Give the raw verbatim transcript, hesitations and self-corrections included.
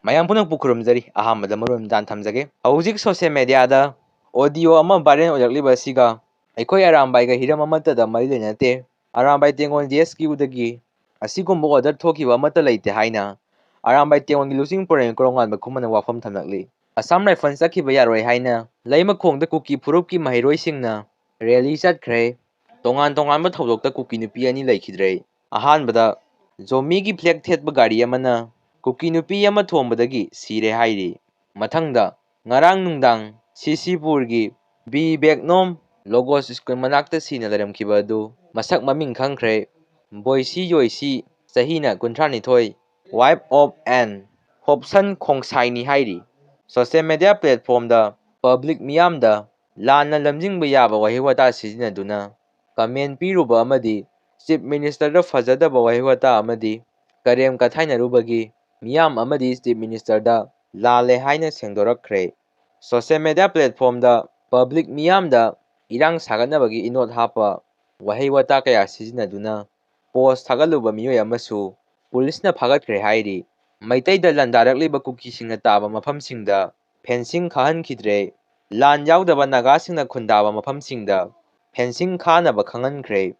ꯃꯌꯥꯝ ꯄꯨꯝꯅꯃꯛꯄꯨ ꯈꯨꯔꯨꯝꯖꯔꯤ꯫ ꯑꯍꯥꯟꯕꯗ ꯃꯔꯨꯞ ꯗꯥꯟ ꯊꯝꯖꯒꯦ꯫ ꯍꯧꯖꯤꯛ social media ꯗ audio ꯑꯃ viral ꯑꯣꯏꯔꯛꯂꯤꯕ ꯑꯁꯤꯒ ꯑꯩꯈꯣꯏ ꯑꯔꯥꯝꯕꯥꯏꯒ ꯍꯤꯔꯝ ꯑꯃꯠꯇꯗ ꯃꯔꯤ ꯂꯩꯅꯗꯦ꯫ ꯑꯔꯥꯝꯕꯥꯏ ꯇꯦꯡꯒꯣꯜ D S Q ꯗꯒꯤ ꯑꯁꯤꯒꯨꯝꯕ order ꯊꯣꯛꯈꯤꯕ ꯑꯃꯠꯇ ꯂꯩꯇꯦ ꯍꯥꯏꯅ ꯑꯔꯥꯝꯕꯥꯏ ꯇꯦꯡꯒꯣꯜꯒꯤ ꯂꯨꯆꯤꯡ ꯄꯨꯔꯦꯟ ꯀꯣꯔꯣꯉꯥꯟꯕ ꯈꯨꯃꯟꯅ ꯋꯥꯐꯝ ꯊꯝꯂꯛꯂꯤ꯫ ꯑꯁꯥꯝ Rifles ꯆꯠꯈꯤꯕ ꯌꯥꯔꯣꯏ ꯍꯥꯏꯅ ꯂꯩꯃꯈꯣꯡꯗ ꯀꯨꯀꯤ ꯐꯨꯔꯨꯞꯀꯤ ꯃꯍꯩꯔꯣꯏꯁꯤꯡꯅ rally ꯆꯠꯈ꯭ꯔꯦ꯫ ꯇꯣꯉꯥꯟ ꯇꯣꯉꯥꯟꯕ ꯊꯧꯗꯣꯛꯇ ꯀꯨꯀꯤ ꯅꯨꯄꯤ ꯑꯅꯤ ꯂꯩꯈꯤꯗ꯭ꯔꯦ꯫ ꯑꯍꯥꯟꯕꯗ ꯖꯣꯃꯤꯒꯤ flag ꯊꯦꯠꯄ ꯒꯥꯔꯤ ꯑꯃꯅ ꯀꯨꯀꯤ ꯅꯨꯄꯤ ꯑꯃ ꯊꯣꯝꯕꯗꯒꯤ ꯁꯤꯔꯦ ꯍꯥꯏꯔꯤ꯫ ꯃꯊꯪꯗ ꯉꯔꯥꯡ ꯅꯨꯡꯗꯥꯡ ꯁꯤꯁꯤꯄꯨꯔꯒꯤ ꯕꯤ ꯕꯦꯛꯅꯣꯝ ꯂꯣꯒꯣꯁ ꯁ꯭ꯀꯨꯜ ꯃꯅꯥꯛꯇ ꯁꯤꯅ ꯂꯩꯔꯝꯈꯤꯕ ꯑꯗꯨ ꯃꯁꯛ ꯃꯃꯤꯡ ꯈꯪꯈ꯭ꯔꯦ ꯕꯣꯏꯁꯤ ꯌꯣꯏꯁꯤ, ꯆꯍꯤꯅ ꯀꯨꯟꯊ꯭ꯔꯥ ꯅꯤꯊꯣꯏ, wife of an ꯍꯣꯞꯁꯟ ꯈꯣꯡꯁꯥꯏꯅꯤ ꯍꯥꯏꯔꯤ꯫ Social media platform ꯗ public ꯃꯤꯌꯥꯝꯗ ꯂꯥꯟꯅ ꯂꯝꯖꯤꯡꯕ ꯌꯥꯕ ꯋꯥꯍꯩ ꯋꯥꯇꯥ ꯁꯤꯖꯤꯟꯅꯗꯨꯅ comment ꯄꯤꯔꯨꯕ ꯑꯃꯗꯤ Chief Minister ꯗ ꯐꯖꯗꯕ ꯋꯥꯍꯩ ꯋꯥꯇꯥ ꯑꯃꯗꯤ ꯀꯔꯦꯝ ꯀꯊꯥꯏꯅꯔꯨꯕꯒꯤ ꯃꯤꯌꯥꯝ ꯑꯃꯗꯤ Chief Minister ꯗ ꯂꯥꯜꯂꯦ ꯍꯥꯏꯅ ꯁꯦꯡꯗꯣꯔꯛꯈ꯭ꯔꯦ꯫ Social media platform ꯗ public ꯃꯤꯌꯥꯝꯗ ꯏꯔꯥꯡ ꯁꯥꯒꯠꯅꯕꯒꯤ ꯏꯅꯣꯠ ꯍꯥꯞꯄ ꯋꯥꯍꯩ ꯋꯥꯇꯥ ꯀꯌꯥ ꯁꯤꯖꯤꯟꯅꯗꯨꯅ post ꯊꯥꯒꯠꯂꯨꯕ ꯃꯤꯑꯣꯏ ꯑꯃꯁꯨ ꯄꯨꯂꯤꯁꯅ ꯐꯥꯒꯠꯈ꯭ꯔꯦ ꯍꯥꯏꯔꯤ꯫ ꯃꯩꯇꯩꯗ ꯂꯥꯟꯗꯥꯔꯛꯂꯤꯕ ꯀꯨꯀꯤꯁꯤꯡꯅ ꯇꯥꯕ ꯃꯐꯝꯁꯤꯡꯗ fencing ꯈꯥꯍꯟꯈꯤꯗ꯭ꯔꯦ꯫ ꯂꯥꯟ ꯌꯥꯎꯗꯕ ꯅꯥꯒꯥꯁꯤꯡꯅ ꯈꯨꯟꯗꯥꯕ ꯃꯐꯝꯁꯤꯡꯗ fencing ꯈꯥꯅꯕ ꯈꯪꯍꯟꯈ꯭ꯔꯦ꯫